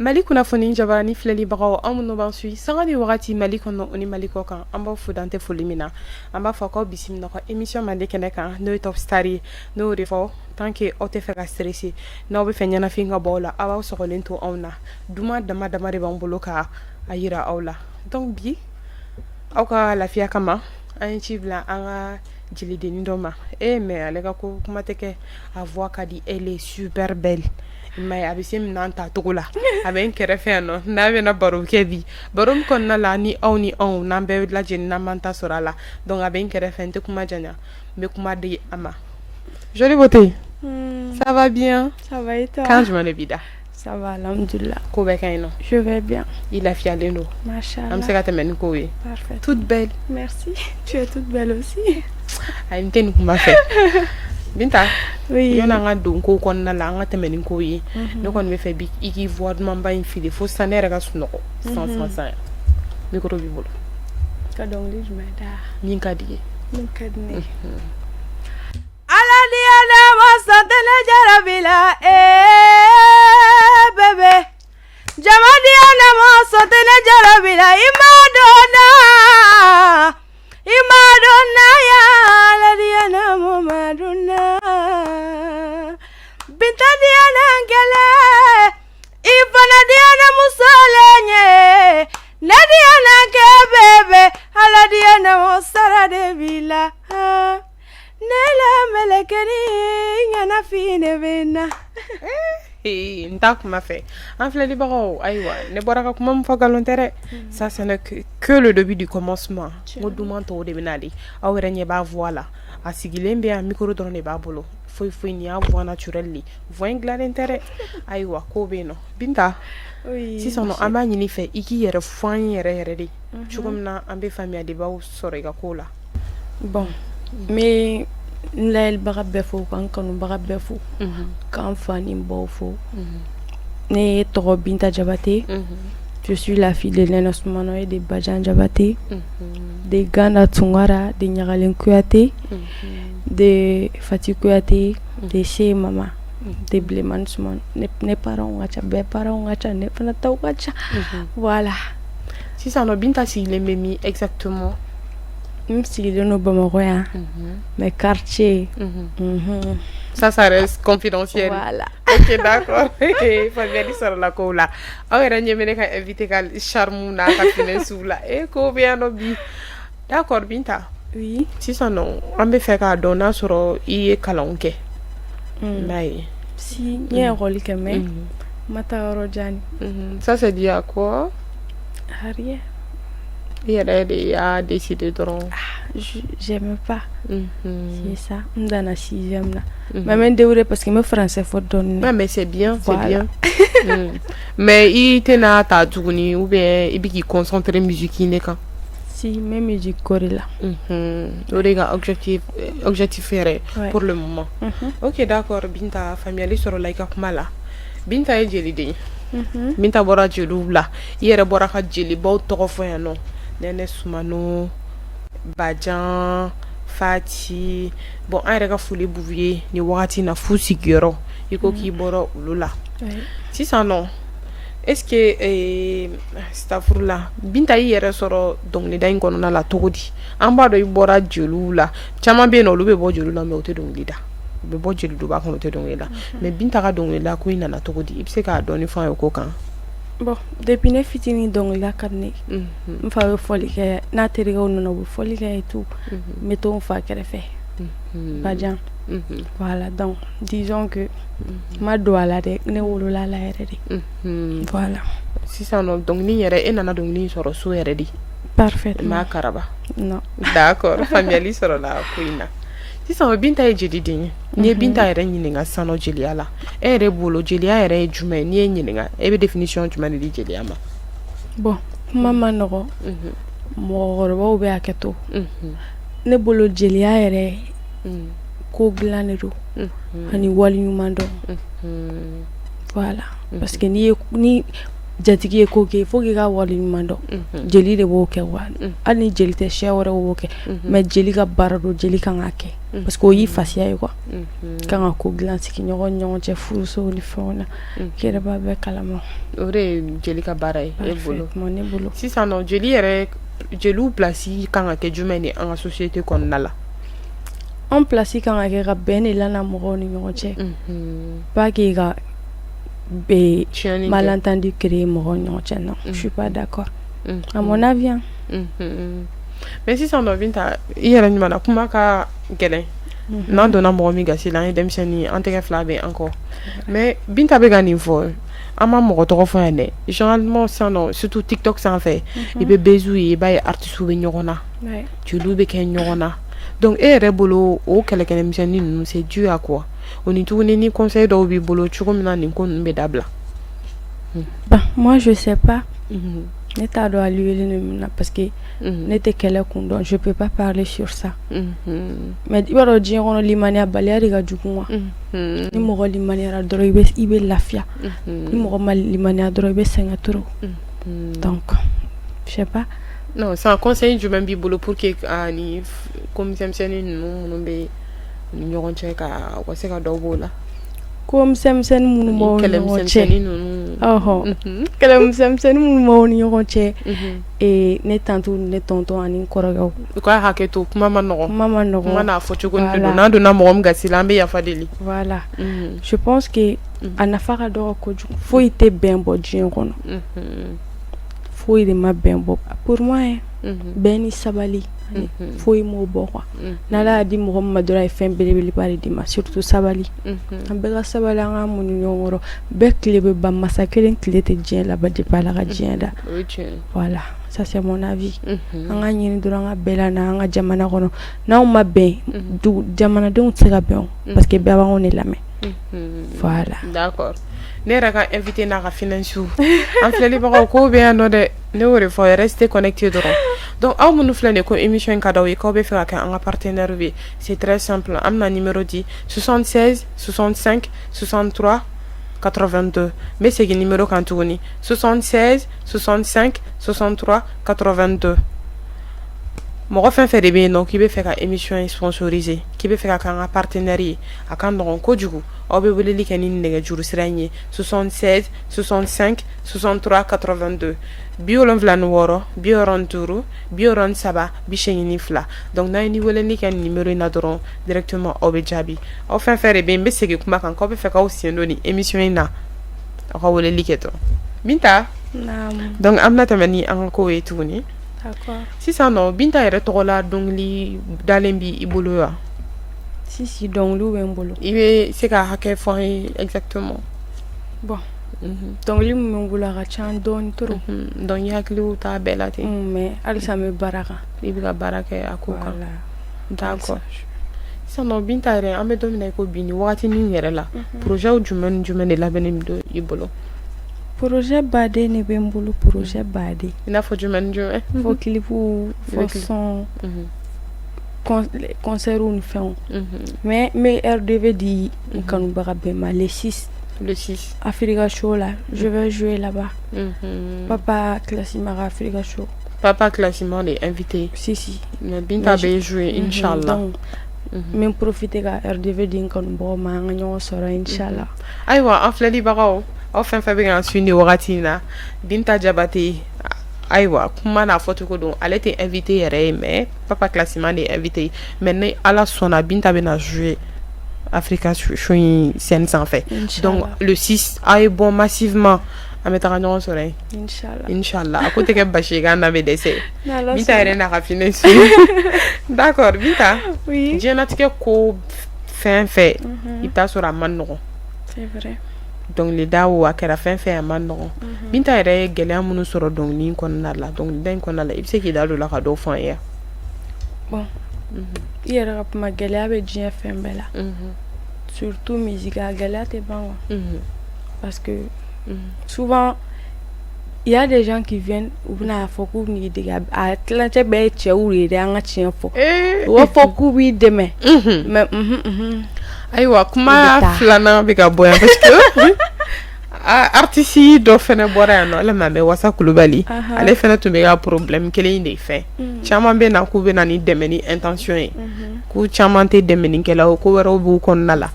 Mali kunnafoni jabarani filɛlibagaw, aw minnu b'an suit sanga ni wagati Mali kɔnɔ ni Mali kɔ kan, an b'aw fo dan tɛ foli min na. An b'a fɔ k'aw bisimila ka émission mandi kɛnɛ kan, n'o ye Top Star ye. N'o de fɔ, tant que aw tɛ fɛ ka stresser, n'aw bɛ fɛ ɲɛnafin ka bɔ aw la, aw b'aw sɔgɔlen to anw na. Duman dama dama de b'an bolo ka a yira aw la. Donc bi, aw ka lafiya kama, an ye ci bila an ka jelidennin dɔ ma. E mais ale ka ko kuma tɛ kɛ, a voix ka di, elle est super belle. Mais a bɛ se minɛn ta cogo la. A bɛ n kɛrɛfɛ yan nɔ, n'a bɛna baro kɛ bi, baro min kɔnɔna la ni aw ni anw n'an bɛɛ lajɛlen n'an b'an ta sɔrɔ a la. Donc a bɛ n kɛrɛfɛ, n tɛ kuma janya, n bɛ kuma di a ma. Jolie beauté, ça va bien? Ça va, et toi? Kan jumɛn de b'i da? Ça va, alhamdoulilah. Ko bɛɛ ka ɲi nɔ? Je vais bien. I lafiyalen don? Machallah. An bɛ se ka tɛmɛ ni kow ye? Parfait. Toute belle. Merci. Tu es toute belle aussi. Ayi, n tɛ nin kuma fɛ, Binta. Oui. Yanni an ka don kow kɔnɔna la, an ka tɛmɛ ni kow ye, ne kɔni bɛ fɛ bi i k'i voix dumanba in fili fo sisan ne yɛrɛ ka sunɔgɔ san san san. Micro b'i bolo. Ka dɔnkili jumɛn da? Min ka di ye. Min ka di ne ye. Ala diya ma sɔn tɛ ne jarabi la, ee bébé. Jama diya ne ma sɔn tɛ ne jarabi la, i ma dɔn na. I ma dɔn na ya, Ala diya ne ma ma dɔn na. Binta diya ne kɛlɛ, i fana diya ne muso le ɲɛ. Ne diya ne kɛ bébé, Ala diya ne ma sara de b'i la. Ne la mɛlɛkɛni ɲɛnafin de bɛ n na. N t'a kuma fɛ, an filɛlibagaw. Ayiwa, ne bɔra ka kuma min fɔ, nkalon tɛ dɛ. Ça, ce n'est que le début du commencement. N ko duman tɔw de bɛ nalen. Aw yɛrɛ ɲɛ b'a voix la, a sigilen bɛ yan, micro dɔrɔn de b'a bolo, foyi foyi. Nin y'a voix naturelle de, voix in dilannen tɛ dɛ. Ayiwa, ko bɛ yen nɔ, Binta. Oui. Sisan nɔ, an b'a ɲini fɛ i k'i yɛrɛ fɔ an ye yɛrɛ yɛrɛ de, cogo min na an bɛ faamuyalibaw sɔrɔ i ka ko la. Bon, n bɛ n layɛlibaga bɛɛ fo, ka n kanubaga bɛɛ fo, k'an fa ni n baw fo. Ne tɔgɔ Binta Jabate. Je suis la fille de Nɛnɛ Sumano et de Bajan Jabate, de Ganda Tunkara, de Ɲagalen Kuyate, de Fati Kuyate, de Sey Mama, de Bilemani Sumano. Ne parents ka ca, bɛɛ parents ka ca, ne fana taw ka ca. Voilà. Sisan nɔ, Binta sigilen bɛ min exactement? N sigilen don Bamakɔ yan, mais quartier. Ça reste confidentiel. Voilà. Ok, d'accord. Faamuyali sɔrɔla kow la. Aw yɛrɛ ɲɛ bɛ ne ka invité ka charme n'a ka finesse la. E ko bɛ yan nɔ bi. D'accord, Binta. Oui. Sisan nɔ, an bɛ fɛ k'a dɔn n'a sɔrɔ i ye kalanw kɛ. N'a ye. Si, n ye école kɛ, mais n ma taa yɔrɔ jan. Ça, c'est dû à quoi? Rien. I yɛrɛ de y'a décidé dɔrɔn? J'aimais pas. C'est ça. N danna sixième na. Mais n bɛ n débrouiller parce que n bɛ français fɔ dɔɔnin. Ouais, mais c'est bien, c'est bien. Mais i tɛna ta tuguni ou bien i bɛ k'i concentrer musique in de kan? Si, n bɛ musique ko de la. O de ka objectif yɛrɛ pour le moment. Ok, d'accord, Binta, faamuyali sɔrɔla i ka kuma la. Binta ye jeliden ye. Binta bɔra jeliw la. I yɛrɛ bɔra ka jelibaw tɔgɔ fɔ yan nɔ. Nɛnɛ Sumano, Bajan, Fati. Bon, an yɛrɛ ka foli b'u ye nin wagati in na f'u sigiyɔrɔ. I ko k'i bɔra olu la. Sisan nɔ, est-ce que stafurula, Binta y'i yɛrɛ sɔrɔ dɔnkilida in kɔnɔna la cogo di? An b'a dɔn i bɔra jeliw la. Caman bɛ yen nɔ, olu bɛ bɔ jeliw la, mais u tɛ dɔnkili da. U bɛ bɔ jeliduba kɔnɔ, u tɛ dɔnkili da. Mais Binta ka dɔnkilida ko in nana cogo di? I bɛ se k'a dɔɔni fɔ an ye o ko kan? Bon, depuis ne fitinin, dɔnkilida ka di ne ye. N fa bɛ fɔli kɛ, n'a terikɛw nana, u bɛ fɔli kɛ et tout. N bɛ to n fa kɛrɛfɛ. Bajan. Voilà, donc disons que n ma don a la dɛ, ne wolola a la yɛrɛ de. Voilà. Sisan nɔ, dɔnkili yɛrɛ, e nana dɔnkili in sɔrɔ so yɛrɛ de? Parfaitement. Ma karaba. Non. D'accord, faamuyali sɔrɔla ko in na. Sisan, Binta ye jeliden ye. N'i ye Binta yɛrɛ ɲininka sisan nɔ jeliya la, e yɛrɛ bolo jeliya yɛrɛ ye jumɛn ye? N'i ye ɲininka, e bɛ définition jumɛn de di jeliya ma? Bon, kuma ma nɔgɔ. Mɔgɔkɔrɔbaw bɛ hakɛ to. Ne bolo, jeliya yɛrɛ ko dilan de don ani wali ɲuman dɔn. Voilà. Parce que n'i ye ni jatigi ye ko kɛ, fo k'i ka wale ɲuman dɔn. Jeli de b'o kɛ wa hali ni jeli tɛ, siya wɛrɛ b'o kɛ, mais jeli ka baara don, jeli kan ka kɛ parce que o y'i fasiya ye quoi, kan ka ko dilan sigiɲɔgɔn ɲɔgɔn cɛ, furusow ni fɛnw na, i yɛrɛ b'a bɛɛ kalama. O de ye jeli ka baara ye e bolo? Ne bolo. Sisan nɔ, jeli yɛrɛ, jeliw place kan ka kɛ jumɛn de an ka société kɔnɔna la? An place kan ka kɛ ka bɛn de lana mɔgɔw ni ɲɔgɔn cɛ, pas que ka malentendu créer mɔgɔw ni ɲɔgɔn cɛ. Non, je suis pas d'accord, à mon avis. Mais sisan nɔ, Binta, i yɛrɛ ɲuman na, kuma ka gɛlɛn, n'an donna mɔgɔ min gasi la, an ye denmisɛnnin, an tɛgɛ fila bɛ an kɔ. Mais Binta bɛ ka nin fɔ, an ma mɔgɔ tɔgɔ fɔ yan dɛ. Généralement sisan nɔ, surtout TikTok sanfɛ, i bɛ buzz ye, i b'a ye artistes bɛ ɲɔgɔn na, jeliw bɛ kɛ ɲɔgɔn na. Donc e yɛrɛ bolo, o kɛlɛkɛlɛmisɛnnin ninnu, c'est dû à quoi? O ni tuguni, ni conseil dɔw b'i bolo, cogo min na nin ko ninnu bɛ dabila? Bon, moi je sais pas, ne t'a dɔn a lieu min na, parce que ne tɛ kɛlɛ kun dɔn, je peux pas parler sur ça. Mais i b'a dɔn, diɲɛ kɔnɔ, limaniyabaliya de ka jugu wa. Ni mɔgɔ limaniyara dɔrɔn, i bɛ lafiya. Ni mɔgɔ ma limaniya dɔrɔn, i bɛ sɛgɛn trop. Donc je sais pas. Non, sisan conseil jumɛn b'i bolo pour que ni ko misɛnmisɛnnin ninnu minnu bɛ ni ɲɔgɔn cɛ, ka u ka se ka dɔ b'o la? Ko misɛnmisɛnnin minnu b'aw ni ɲɔgɔn cɛ? Kɛlɛmisɛnnin ninnu. Ɔhɔ, kɛlɛmisɛnmisɛnnin minnu b'aw ni ɲɔgɔn cɛ, ne tantie, ne tonton ani n kɔrɔkɛw. U ka hakɛ to, kuma ma nɔgɔn. Kuma ma nɔgɔn. Kuma n'a fɔ cogo de don. N'an donna mɔgɔ min gasi la, an bɛ yafa deli. Voilà, je pense que a nafa ka dɔgɔ kojugu. Foyi tɛ bɛn bɔ diɲɛ kɔnɔ, foyi de ma bɛn bɔ pour moi. Bɛn ni sabali, foyi m'o bɔ quoi. N'Ala y'a di mɔgɔ min ma dɔrɔn, a ye fɛn belebeleba de d'i ma, surtout sabali. An bɛɛ ka sabali, an ka muɲu ɲɔgɔn kɔrɔ. Bɛɛ tile bɛ ban, masa kelen tile tɛ diɲɛ laban depuis Ala ka diɲɛ da. Voilà, ça c'est mon avis. An ka ɲini dɔrɔn an ka bɛn la na an ka jamana kɔnɔ. N'anw ma bɛn, jamanadenw tɛ se ka bɛn, parce que bɛɛ b'anw de lamɛn. Voilà. D'accord. Ne yɛrɛ ka invité n'a ka finance, an filɛlibagaw, kow bɛ yan nɔ dɛ. Ne y'o de fɔ, restez connecté dɔrɔn. Donc aw minnu filɛ nin ye ko émission in ka d'aw ye, k'aw bɛ fɛ ka kɛ an ka partenaire ye, c'est très simple. An bɛna numéro di: 76 65 63 82. N bɛ segin numéro kan tuguni: 76 65 63 82. Mɔgɔ fɛn fɛn de bɛ yen nɔ k'i bɛ fɛ ka émission in sponsoriser, k'i bɛ fɛ ka kɛ an ka partenaire ye, a ka nɔgɔn kojugu. Aw bɛ weleli kɛ ni nɛgɛjuru sira in ye: 76 65 63 82, 76 65 63 82. Donc n'a ye ni weleli kɛ nin numéro in na dɔrɔn, directement aw bɛ jaabi. Aw fɛn fɛn de bɛ yen, n bɛ segin kuma kan, k'aw bɛ fɛ k'aw sen don nin émission in na, aw ka weleli kɛ dɔrɔn. Binta, donc an bɛna tɛmɛ ni an ka kow ye tuguni. Sisan nɔ, Binta yɛrɛ tɔgɔ la, dɔnkili dalen b'i bolo wa? Si si, dɔnkiliw bɛ n bolo. I bɛ se ka hakɛ fɔ an ye exactement? Bon, dɔnkili min bɛ n bolo, a ka ca dɔɔni trop. Donc i hakiliw t'a bɛɛ la ten? Mais halisa n bɛ baara kan. I bɛ ka baara kɛ a ko kan. D'accord. Sisan nɔ, Binta yɛrɛ, an bɛ don min na i ko bi, nin wagatinin yɛrɛ la, projet jumɛn ni jumɛn de labɛnnen don i bolo? Projet baden de bɛ n bolo, projet baden. I n'a fɔ jumɛn ni jumɛn? Fɔ clip, fɔ son, concert ni fɛnw. Mais n bɛ RDV di n kanubaga bɛɛ ma le 6. Le 6. Africa Show la, je vais jouer là-bas. Papa Classima ka Africa Show. Papa Classima de invité? Si si. Mais Binta bɛ jouer, inchallah. Donc n bɛ profiter ka RDV di n kanubagaw ma, an ka ɲɔgɔn sɔrɔ inchallah. Ayiwa, an filɛlibagaw, aw fɛn fɛn bɛ k'an suivre nin wagati in na, Binta Jabate, ayiwa, kuma n'a fɔcogo don, ale tɛ invité yɛrɛ ye, mais Papa Classima de ye invité ye. Mais ni Ala sɔnna, Binta bɛna jouer Africa Show in scène sanfɛ. Donc le 6, a ye bɔ massivement, an bɛ taga ɲɔgɔn sɔrɔ yen. Inchallah. Inchallah. A ko tɛ kɛ basi ye k'an na bɛ dɛsɛ. Binta yɛrɛ n'a ka finesse. D'accord, Binta. Oui. Diɲɛlatigɛ ko fɛn fɛn, i bɛ taa sɔrɔ a man nɔgɔn. C'est vrai. Dɔnkilida o, a kɛra fɛn fɛn, a man nɔgɔn. Binta yɛrɛ ye gɛlɛya minnu sɔrɔ dɔnkili in kɔnɔna la, dɔnkilida in kɔnɔna la, i bɛ se k'i da don o la ka dɔw fɔ an ye? Bon, i yɛrɛ ka kuma, gɛlɛya bɛ diɲɛ fɛn bɛɛ la, surtout musique, a gɛlɛya tɛ ban quoi. Parce que souvent il y a des gens qui viennent, u bɛna fɔ k'u bɛn'i dege, a tilancɛ bɛɛ ye cɛw de ye dɛ, an ka tiɲɛ fɔ. U b'a fɔ k'u b'i dɛmɛ, mais Ayiwa, kuma filanan bɛ ka bɔ yan, parce que Artiste dɔ fɛnɛ bɔra yan nɔ, ala ma bɛ Wasa Kulubali, ale fɛnɛ tun bɛ ka problème kelen in de fɛ. Caman bɛ na k'u bɛ na ni dɛmɛ ni intention ye, k'u caman tɛ dɛmɛnikɛla, ko wɛrɛw b'u kɔnɔna la.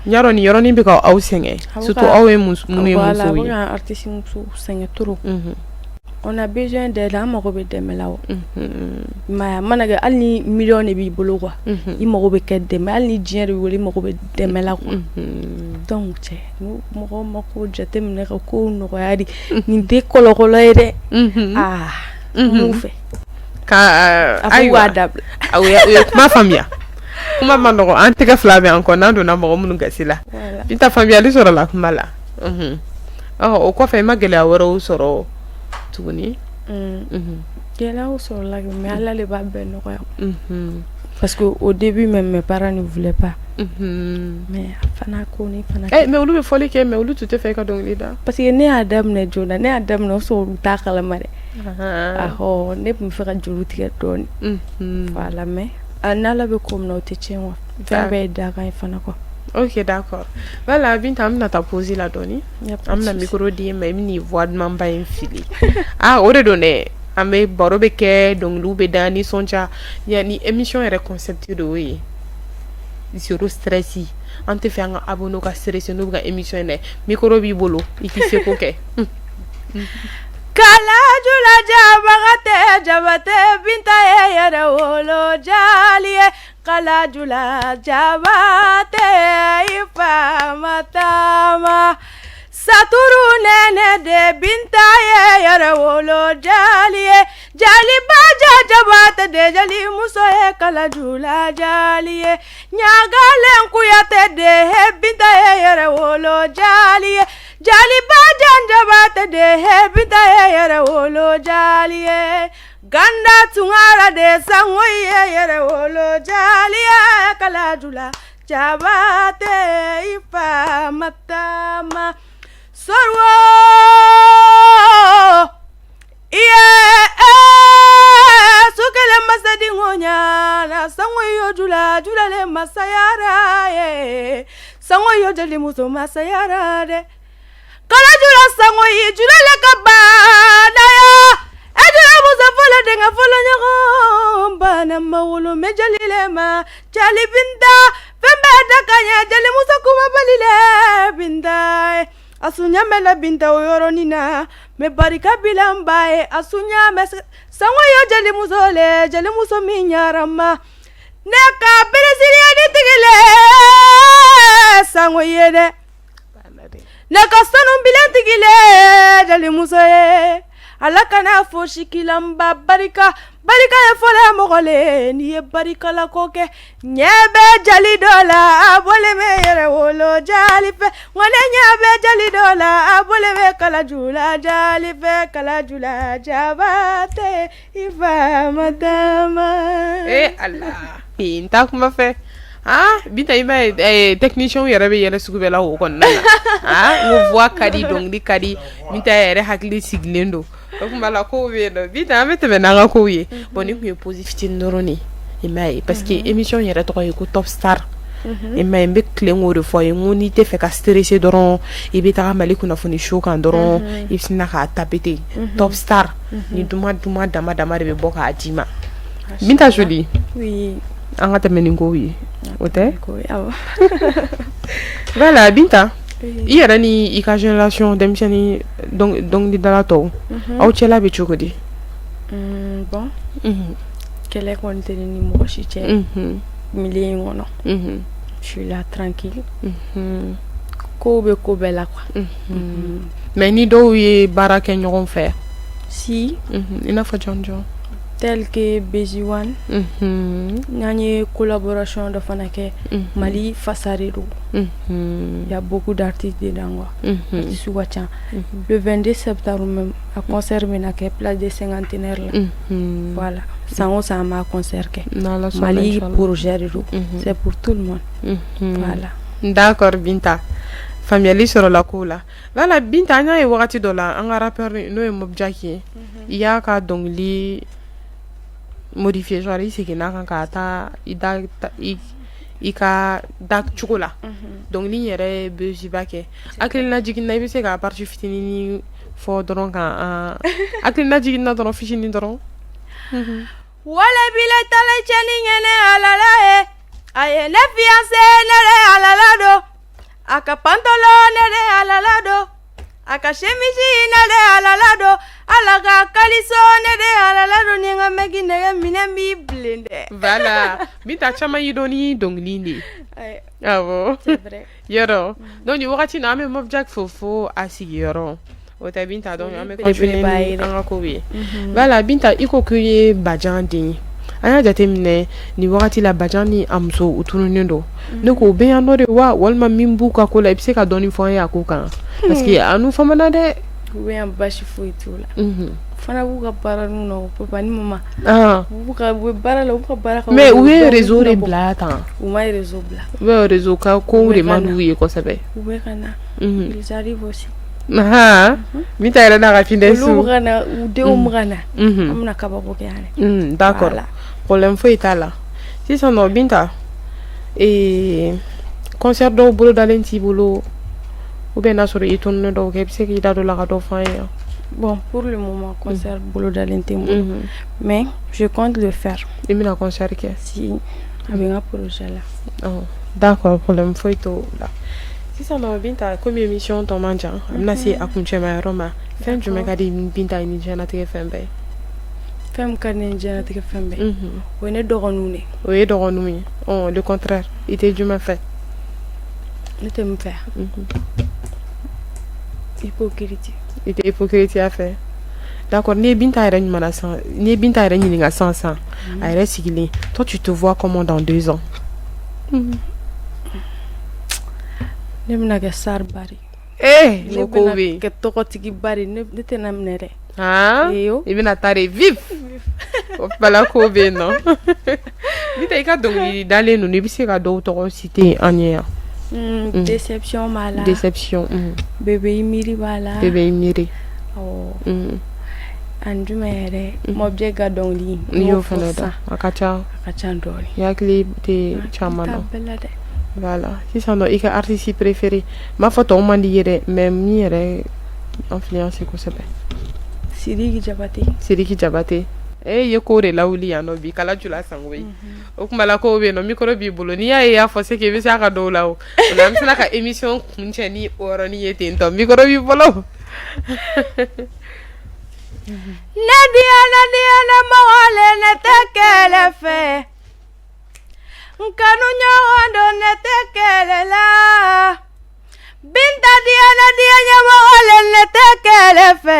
N y'a dɔn nin yɔrɔnin bɛ ka aw sɛgɛn, surtout aw ye minnu ye musow ye. Artiste musow sɛgɛn trop. On a besoin d'aide, an mago bɛ dɛmɛ la o. Mais a mana kɛ, hali ni miliyɔn de b'i bolo quoi, i mago bɛ kɛ dɛmɛ, hali ni diɲɛ de b'i bolo, i mago bɛ dɛmɛ la quoi. Donc cɛ, n'u mɔgɔw ma ko jateminɛ ka kow nɔgɔya de, nin tɛ kɔlɔkɔlɔ ye dɛ. Aa, n b'u fɛ. Ka a fɔ k'a dabila. U ye kuma faamuya, kuma ma nɔgɔ, an tɛgɛ fila bɛ an kɔ n'an donna mɔgɔ minnu gasi la. Binta, faamuyali sɔrɔla kuma la. O kɔfɛ, i ma gɛlɛya wɛrɛw sɔrɔ tuguni? Gɛlɛyaw sɔrɔla, mais Ala de b'a bɛɛ nɔgɔya. Parce que au début même, mes parents ne voulaient pas. Mais a fana ko ne fana. Mais olu bɛ fɔli kɛ, mais olu tun tɛ fɛ i ka dɔnkili da. Parce que ne y'a daminɛ joona, ne y'a daminɛ o sɔrɔ olu t'a kalama dɛ. Ahɔ, ne tun bɛ fɛ ka juru tigɛ dɔɔni. Voilà, mais n'Ala bɛ ko min na, o tɛ tiɲɛ quoi. Fɛn bɛɛ ye dakan ye fana quoi. Ok, d'accord. Voilà, Binta, an bɛna taa pause la dɔɔni. An bɛna micro d'i ma, i bɛn'i voix dumanba in fili. Ah, o de don dɛ. An bɛ baro bɛ kɛ, dɔnkiliw bɛ da, nisɔndiya. Ni émission yɛrɛ concept de y'o ye. Zéro stress. An tɛ fɛ an ka abonné ka stressé n'u bɛ ka émission in dɛ. Micro b'i bolo, i k'i seko kɛ. Kalajula Jabagatɛ, Jabatɛ, Binta ye yɛrɛ wolo jali ye. Kalajula Jabatɛ, i faama taama saturu nɛnɛ de, Binta ye yɛrɛ wolo jali ye. Jaliba Jabatɛ de, jali muso ye, Kalajula jali ye. Ɲagalen Kuyatɛ de, Binta ye yɛrɛ wolo jali ye. Jaliba Jabatɛ de, Binta ye yɛrɛ wolo jali ye. Ganda Tunkara de, sango ye yɛrɛ wolo jali ye. Kalajula Jabatɛ, i faama taama sɔrɔ iye sokɛlɛ masadi ŋoɲa la, sango yo jula julale masayara ye, sango yo jeli muso masayara dɛ. Kalajula sango yi julale ka baadaya e jula muso fɔlɔ, denkɛ fɔlɔ, ɲɔgɔn bana ma wolo mɛ jalile ma jali Binta, fɛn bɛɛ da ka ɲɛ, jeli muso kumabali le Binta a suɲa bɛ la Binta o yɔrɔnin na mɛ barika bila n ba ye a suɲa mɛ sango yo jeli muso le, jeli muso min ɲara ma ne ka beresiriya ni tigi le sango ye dɛ, ne ka sanu bilen tigi le jeli muso ye. Ala kana fosi k'i la n ba, barika barika ye fɔlɔ mɔgɔ le, n'i ye barikala ko kɛ, ɲɛ bɛ jali dɔ la, a bɔlen bɛ yɛrɛ wolo jali fɛ, nka ne ɲɛ bɛ jali dɔ la, a bɔlen bɛ Kalajula jali fɛ. Kalajula Jabatɛ, i faama taama. Eh Ala, n t'a kuma fɛ. Ah, Binta, i b'a ye technicien yɛrɛ bɛ yɛlɛ sugu bɛɛ la o kɔnɔna na. Ah, n ko voix ka di, dɔnkili ka di, Binta yɛrɛ hakili sigilen don. O tuma la kow bɛ yen nɔ. Binta, an bɛ tɛmɛ n'an ka kow ye. Bon, nin tun ye pause fitinin dɔrɔn de ye. I m'a ye, parce que émission yɛrɛ tɔgɔ ye ko Top Star. I m'a ye, n bɛ tilen k'o de fɔ a ye, n ko n'i tɛ fɛ ka stressé dɔrɔn, i bɛ taga Mali kunnafoni show kan dɔrɔn, i bɛ sin k'a taper ten. Top Star ni duman duman dama dama de bɛ bɔ k'a d'i ma. Binta Jolie. Oui. An ka tɛmɛ ni kow ye, o tɛ? Voilà, Binta, i yɛrɛ ni i ka génération denmisɛnnin dɔnkilidala tɔw, aw cɛla bɛ cogo di? Bon, kɛlɛ kɔni tɛ ne ni mɔgɔ si cɛ milieu in kɔnɔ. Je suis là tranquille. Kow bɛ ko bɛɛ la quoi. Mais ni dɔw ye baara kɛ ɲɔgɔn fɛ? Si. I n'a fɔ jɔn jɔn? Tel que Beji One. N'an ye collaboration dɔ fana kɛ, Mali fasa de don. Il y a beaucoup d'artistes dedans quoi. Artistes ka ca. Le 22 septembre même, a concert bɛna kɛ place de cinquantenaire la. Voilà. San o san an b'a concert kɛ. Mali projet de don. C'est pour tout le monde. Voilà. D'accord, Binta. Faamuyali sɔrɔla kow la. Voilà, Binta, an y'a ye wagati dɔ la, an ka rappeur n'o ye Mob Jack ye, i y'a ka dɔnkili modifié, genre i seginna kan k'a taa i da i i ka da cogo la. Dɔnkili in yɛrɛ ye buzz ba kɛ. Hakilina jiginna, i bɛ se ka partie fitinin fɔ dɔrɔn kan, hakilina jiginna dɔrɔn, fitinin dɔrɔn. Wala bila tala cɛni ɲɛnɛ alala ye, a ye ne fiancé, ne de alala don, a ka pantalon, ne de alala don, a ka chemise, ne de alala don, ala ka caleçon, ne de alala don, ni n ka mɛki nɛgɛ minɛ b'i bilen dɛ. Voilà, Binta, caman y'i dɔn ni dɔnkili in de ye. Awɔ, yɔrɔ. Donc nin wagati na, an bɛ Mobjack fo fo a sigiyɔrɔ. O tɛ Binta? Donc an bɛ continuer ni an ka kow ye. Voilà, Binta, i ko k'i ye Bajan den ye. An y'a jateminɛ nin wagati la, Bajan ni a muso, u tununnen don. Ne ko u bɛ yan nɔ de wa, walima min b'u ka ko la, i bɛ se ka dɔɔni fɔ an ye a ko kan? Parce que a nu famana dɛ. U bɛ yan, basi foyi t'u la. Fana b'u ka baara na, papa ni mama. U bɛ baara la, u ka baara. Mais u ye réseau de bila tan? U ma réseau bila. U bɛ réseau ka kow de man d'u ye kosɛbɛ. U bɛ ka na, ils arrivent aussi. Binta yɛrɛ n'a ka finesse. Olu bɛ ka na, u denw bɛ ka na. An bɛna kabako kɛ yan dɛ. D'accord, problème foyi t'a la. Sisan nɔ Binta, concert dɔw bolodalen t'i bolo, ou bien n'a sɔrɔ i ye tournée dɔw kɛ, i bɛ se k'i da don la ka dɔ fɔ an ye? Bon, pour le moment, concert bolodalen tɛ n bolo, mais je compte le faire. I bɛna concert kɛ? Si, a bɛ n ka projet la. D'accord, problème foyi t'o la. Sisan nɔ Binta, komi émission tɔ man jan, a bɛna se a kuncɛma yɔrɔ ma, fɛn jumɛn ka di Binta ye ni diɲɛlatigɛ fɛn bɛɛ ye? Fɛn min ka di ne ye diɲɛlatigɛ fɛn bɛɛ, o ye ne dɔgɔninw de. O ye dɔgɔninw ye. Le contraire, i tɛ jumɛn fɛ? Ne tɛ min fɛ, hypocrite. I tɛ hypocrite fɛ, d'accord. N'i ye Binta yɛrɛ ɲuman san, n'i ye Binta yɛrɛ ɲininka sisan sisan, a yɛrɛ sigilen, toi, tu te vois comment dans 2 ans? Ne bɛna kɛ star ba de. Eh, ne ko bɛ yen. Kɛ tɔgɔtigiba de, ne tɛna minɛ dɛ. Han, i bɛna taa de vif o bala ko bɛ yen nɔ. Binta, i ka dɔnkili dalen ninnu, i bɛ se ka dɔw tɔgɔ citer an ye yan? Déception b'a la. Déception. Bébé i miiri b'a la. Bébé i miiri. Awɔ. Ani jumɛn yɛrɛ? Mobjack ka dɔnkili. N'i y'o fana da, a ka ca. A ka ca dɔɔni. I hakili tɛ caman na. Bɛɛ la dɛ. Voilà, sisan nɔ, i ka artiste préféré, n m'a fɔ tɔw man di i ye dɛ, mais min yɛrɛ influence kosɛbɛ? Sidiki Jabate. Sidiki Jabate. E ye ko de lawuli yan nɔ bi, kala jula sango ye. O kuma la, ko bɛ yen nɔ, micro b'i bolo. N'i y'a ye i y'a fɔ, c'est que i bɛ se a ka dɔw la. O la, an bɛ se ka émission kuncɛ ni o yɔrɔnin ye ten tɔ. Micro b'i bolo. Ne diyana diyana mɔgɔ le, ne tɛ kɛlɛ fɛ, n kanu ɲɔgɔn don, ne tɛ kɛlɛ la. Binta diyana diya mɔgɔ le, ne tɛ kɛlɛ fɛ,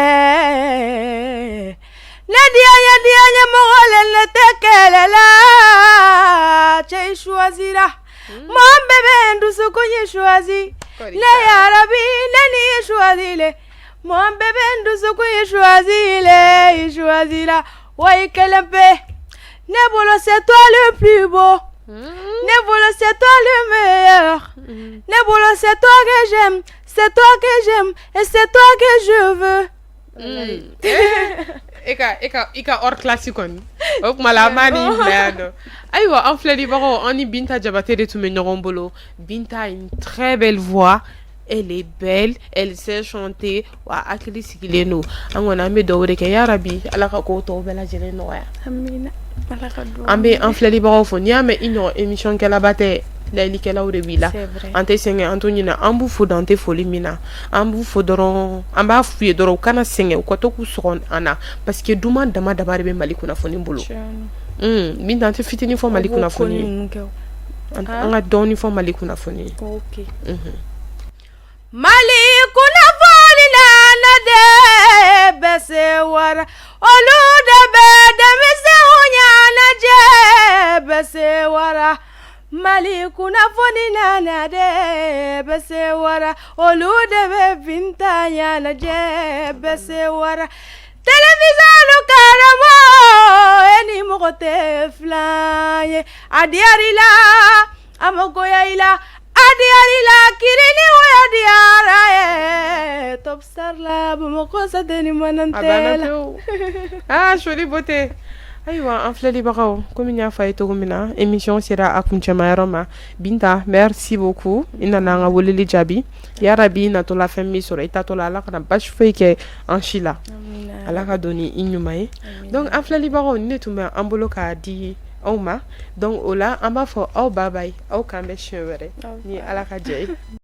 ne diya diya mɔgɔ le, ne tɛ kɛlɛ la. Cɛ i choisira, mon bébé, n dusukun y'i choisi, ne yarabi, ne ni i choisi le. Mon bébé, n dusukun y'i choisi le, i choisira wa i kelen pe. Ne bolo, c'est toi le plus beau. Ne bolo, c'est toi le meilleur. Ne bolo, c'est toi que j'aime, c'est toi que j'aime et c'est toi que je veux. E ka i ka hors classe kɔni, o tuma la, an b'a ni bila yan nɔ. Ayiwa, an filɛlibagaw, an ni Binta Jabate de tun bɛ ɲɔgɔn bolo. Binta a une très belle voix, elle est belle, elle sait chanter, wa hakili sigilen don. An kɔni, an bɛ dugawu de kɛ, yarabi Ala ka kow tɔw bɛɛ lajɛlen nɔgɔya. Amina, Ala ka dugawu. An bɛ an filɛlibagaw fo. N'i y'a mɛn i ɲɔgɔn émission kɛlaba tɛ, layɛlikɛlaw de b'i la. An tɛ sɛgɛn, an t'o ɲinɛ. An b'u fo dan tɛ foli min na. An b'u fo dɔrɔn, an b'a f'u ye dɔrɔn, u kana sɛgɛn, u ka to k'u sɔgɔ an na, parce que duman dama dama de bɛ Mali kunnafoni bolo. Binta, an tɛ fitinin fɔ Mali kunnafoni ye, an ka dɔɔnin fɔ Mali kunnafoni ye. Mali kunnafoni nana de bɛ se wara, olu de bɛ denmisɛnw ɲɛnajɛ bɛ se wara. Mali kunnafoni nana de bɛ se wara, olu de bɛ Binta ɲɛnajɛ bɛ se wara. Télévision karamɔgɔ, e ni mɔgɔ tɛ filan ye, a diyara i la, a ma goya i la, a diyara i la, kirini o diyara ye. Top Star la, Bamakɔ sateni mana A banna tɛ la. Pewu. Ah, jolie beauté. Ayiwa, an filɛlibagaw, komi n y'a fɔ a ye cogo min na, émission sera a kuncɛmayɔrɔ ma. Binta, merci beaucoup, i nana an ka weleli jaabi. Yarabi, i natɔla fɛn min sɔrɔ, i tatɔ la, Ala kana basi foyi kɛ an si la, Ala ka don ni i ɲuman ye. Donc an filɛlibagaw, ni ne tun bɛ an bolo k'a di aw ma. Donc o la, an b'a fɔ aw bye bye, aw k'an bɛn siɲɛ wɛrɛ ni Ala ka jɛ ye.